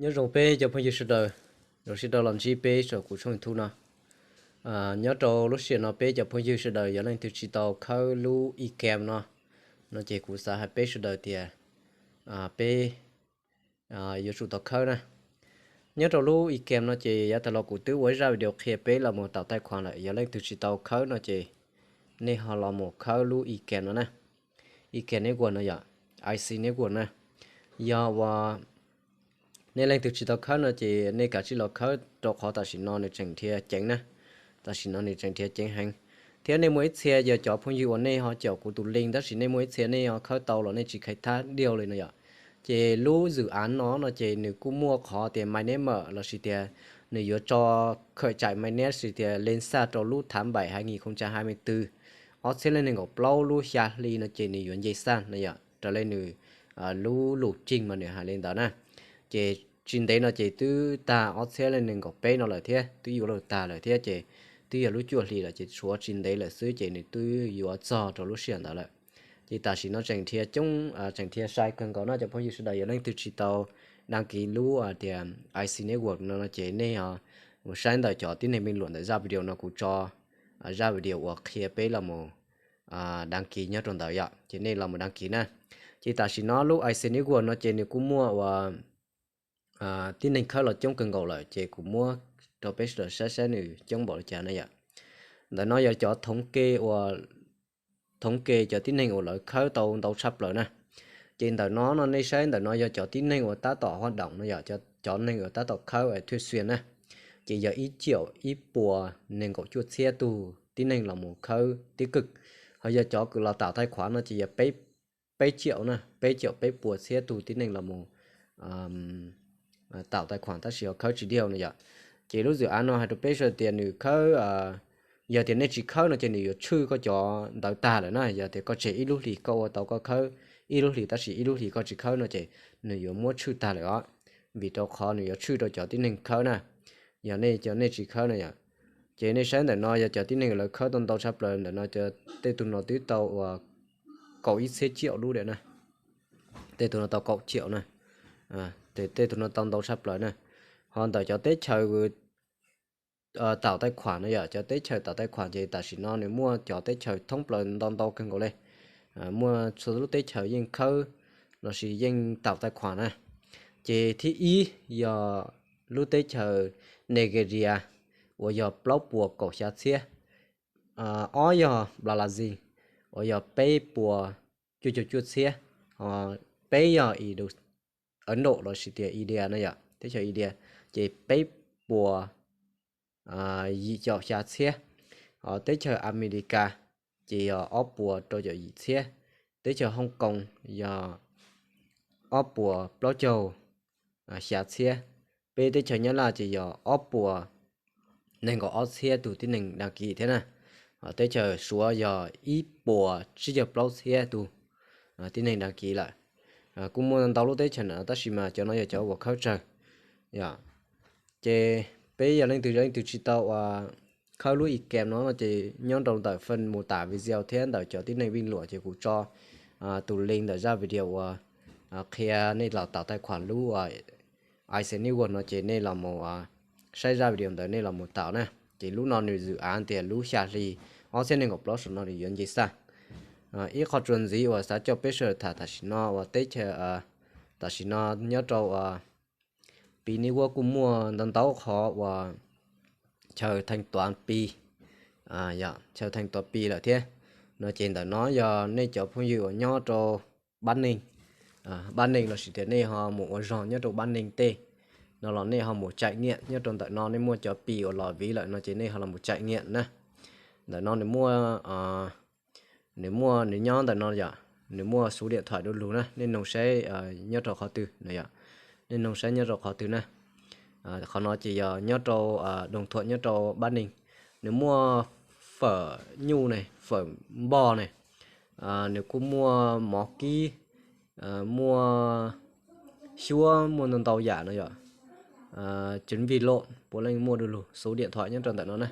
Nyob zoo peb cov phooj ywg sawv daws, zoo siab rov los ntsib peb saum kuv tshooj YouTube no. Nyob rau lub sij hawm no peb cov phooj ywg sawv daws yog leej twg tsis tau khawb lub icam no, no ces kuv xav hais peb sawv daws tias peb yuav tsum tau khawb na. Nyob rau lub icam no ces yav tag los kuv twb ua ib zaj video qhia peb los mus tạo tài khoản lawm, yog leej twg tsis tau khawb no ces nej ho los mus khawb lub icam no na. Icam network no yom, iC network na. Yog uas nej leej twg tsis tau khawb no ces nej kav tsij los khawb rau qhov tam sim no nws tseem nrhiav ceev na. Tam sim no nws tseem nrhiav ceev heev. Thiab nej muaj ib txhia yog cov phooj ywg uas nej ho caum kuv tus link tab sis nej muaj ib txhia nej ho khawb tau los nej tsis khai thab diau li no yom. Ces lub zwm av no no ces nws kuj muaj qhov tias mainnet mở lossis tias nws yuav tso khawm caim mainnet lossis tias lên sàn rau lub tháng bảy hai nghìn không trăm hai mươi tư, ob txhiab leej nees nkaum plaub lub xya hli no ces nws yuav nce sàn no yom, raws li nws lub lus cing mas nws hais li ntawd na. Ces tsis ntev no ces twb tag ob txhiab leej nees nkaum peb no lawm thiab, twb yuav luag tag lawm thiab ces twb yog lub cuaj hli lawm ces tshuav tsis ntev lawm xwb ces nws twb yuav txog rau lub sij hawm ntawd lawm. Ces tam sim no tseem nrhiav coob, tseem nrhiav sai kawg nkaus no cov phooj ywg sawv daws yog leej twg tsis tau đăng ký lub tias iC network no no ces nej ho mus saib ntawm cov tib neeg bình luận ntawm zaj video no kuv tso zaj video uas qhia peb los mus đăng ký nyob rau ntawd yom, ces nej los mus đăng ký na. Ces tam sim no lub iC network no ces nws kuj muaj uas tib neeg khawb los coob kawg nkaus lawm ces kuv muab rau peb sawv daws saib saib nws coob npaum li cas na yom. Ntawm no yog cov thoob ke uas, thoob ke cov tib neeg uas lawv khawb tau ntau tshaj plaws na. Ces ntawm no no nej saib ntawm no yog cov tib neeg uas tab tom hoạt động no yom, cov neeg uas tab tom khawb thường xuyên na, ces yog ib triệu ib puas nees nkaum cuaj txhiab tug tib neeg los mus khawb tích cực. Ho yog cov kws los tạo tài khoản no ces yog peb triệu na, peb triệu peb puas txhiab tug tib neeg los mus tạo tài khoản tab sis ho khawb tsis diau no yom. Ces lub zwm av no hais rau peb sawv daws tias nws khawb, yog tias nej tsis khawb no ces nws yuav tshwj koj cov ntawd tag lawm na. Yog tias koj tseg ib lub hlis koj ua tau koj khawb ib lub hlis tab sis ib lub hlis koj tsis khawb no ces nws yuav muab tshwj tag lawm os, vim rau qhov nws yuav tshwj rau cov tib neeg khawb na. Yog nej cov nej tsis khawb no yom. Ces nej saib ntawm no yog cov tib neeg lawv khawb tau ntau tshaj plaws, ntawm no tej tug no twb tau uas kaum ib txhiab triệu lub na. Tej tug no tau kaum triệu na. Tej tug no tau ntau tshaj plaws na. Ho ntawm cov teb chaws tạo tài khoản no yom, cov teb chaws tạo tài khoản ces tam sim no nws muaj cov teb chaws thoob plaws ntau ntau kawg nkaus li. Muaj txhua lub teb chaws yeej khawb lossis yeej tạo tài khoản na. Ces thib ib yog lub teb chaws Nigeria uas yog plaub puas kaum xya txhiab. Ob yog Brazil uas yog peb puas cuaj caum cuaj txhiab. Peb yog Ấn Độ lossis tias India no yom, teb chaws India ces peb puas yim caum xya txhiab. Teb chaws America ces yog ob puas rau caum yim txhiab. Teb chaws Hong Kong yog ob puas plaub caug xya txhiab. Peb teb chaws Nyab Laj ces yog ob puas nees nkaum ob txhiab tug tib neeg đăng ký thiab na. Teb chaws Suav yog ib puas tsib caug plaub txhiab tug tib neeg đăng ký lawm. Kuj muaj ntau lub teb chaws na tab sis mas cov no yog cov uas khawb tsawg. Ces peb yog leej twg leej twg tsis tau uas khawb lub icam no no ces nyob rau ntawm phần mô tả video thiab ntawm cov tib neeg bình luận ces kuv tso tus link ntawm zaj video uas qhia nej los tạo tài khoản lub iC network no ces nej los mus saib zaj video ntawd nej los mus tạo na. Ces lub no nws zwm av tias lub xya hli ob txhiab nees nkaum plaub saum no nws yuav nce sàn. Ib qho txuas ntxiv uas xav coj peb sawv daws tham tam sim no uas teb chaws, tam sim no nyob rau Pi Network kuj muaj ntau ntau qhov uas chaw thanh toán Pi, chaw thanh toán Pi lawm thiab. No ces ntawm no yog nej cov phooj ywg uas nyob rau Bắc Ninh, Bắc Ninh lossis tias nej ho mus ua zog nyob rau Bắc Ninh tej no los nej ho mus trải nghiệm nyob rau ntawm no, nej muaj cov Pi uas los viv lawm no ces nej ho los mus trải nghiệm na. Ntawm no nws muaj, nws muaj, nws nyob ntawm no yom, nws muaj số điện thoại du lug na, nej noog saib nyob rau qhov twg no yom, nej noog saib nyob rau qhov twg na. Qhov no ces yog nyob rau đồng thuận nyob rau Bắc Ninh. Nws muaj phở nyuj ne, phở bò ne, nws kuj muaj mov kib, muaj xyuab, muaj ntau ntau yam no yom. Chính vì lộn puav leej muaj du lug, số điện thoại nyob rau ntawm no na.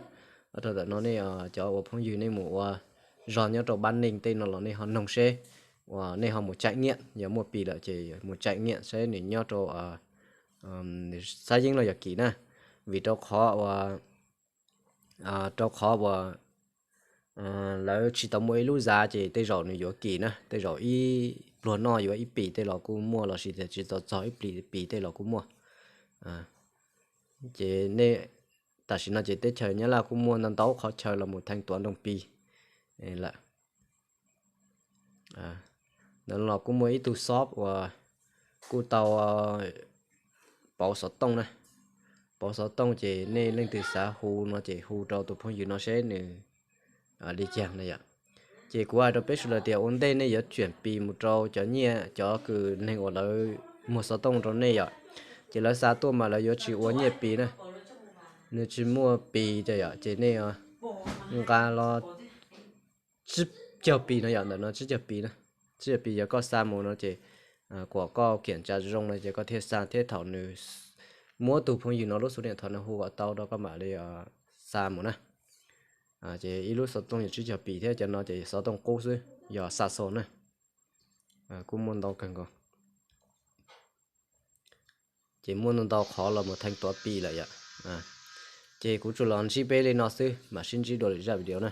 Rau ntawm no nej cov uas phooj ywg nej mus ua zog nyob rau Bắc Ninh tej no los nej ho noog seb, uas nej ho mus trải nghiệm, yog muaj Pi lawm ces mus trải nghiệm seb nws nyob rau xab yeeb los yog Kis na, vim rau qhov uas rau qhov uas lawv tsis tau muaj ib lub xab ces tej zaum nws yuav Kis na, tej zaum ib pluag noj yuav ib Pi tej los kuj muaj, los sis tias tsis tau txog ib Pi tej los kuj muaj. Ces nej, tam sim no ces teb chaws Nyab Laj kuj muaj ntau ntau qhov chaw los mus theej tuav nroog Pi lawm. Ntawm no los kuj muaj ib tug shop uas kuj tau pauv xov tooj na. Pauv xov tooj ces nej leej twg xav hu no ces hu rau tus phooj ywg no seb nws li cas na yom. Ces kuv hais rau peb sawv daws tias ua ntej nej yuav tseem Pi mus rau cov nyiaj, cov kws neeg uas lawv muag xov tooj rau nej yom, ces lawv xa tuaj mas lawv yuav tsis ua nyiaj Pi na. Nws tsis muaj Pi tiag yom, ces nej nqa los tsib caug Pi no yom, ntawm no tsib caug Pi na. Tsib caug Pi yog koj xa mus no ces kuas koj kiam tsa zoo no ces koj thiaj xa, thiab thaum nws muab tus phooj ywg no lub xuv diam thaum nws hu kom tau rau koj mam li xa mus na. Ces ib lub xov tooj yog tsib caug Pi thiab, cov no ces xov tooj qub xwb, yog xa xo na. Kuj muaj ntau kawg nkaus. Ces muaj ntau ntau qhov los mus theej tuav Pi lawm yom. Ces kuv tsuas los ntsib peb li no xwb, mam sib ntsib dua lwm zaj video na.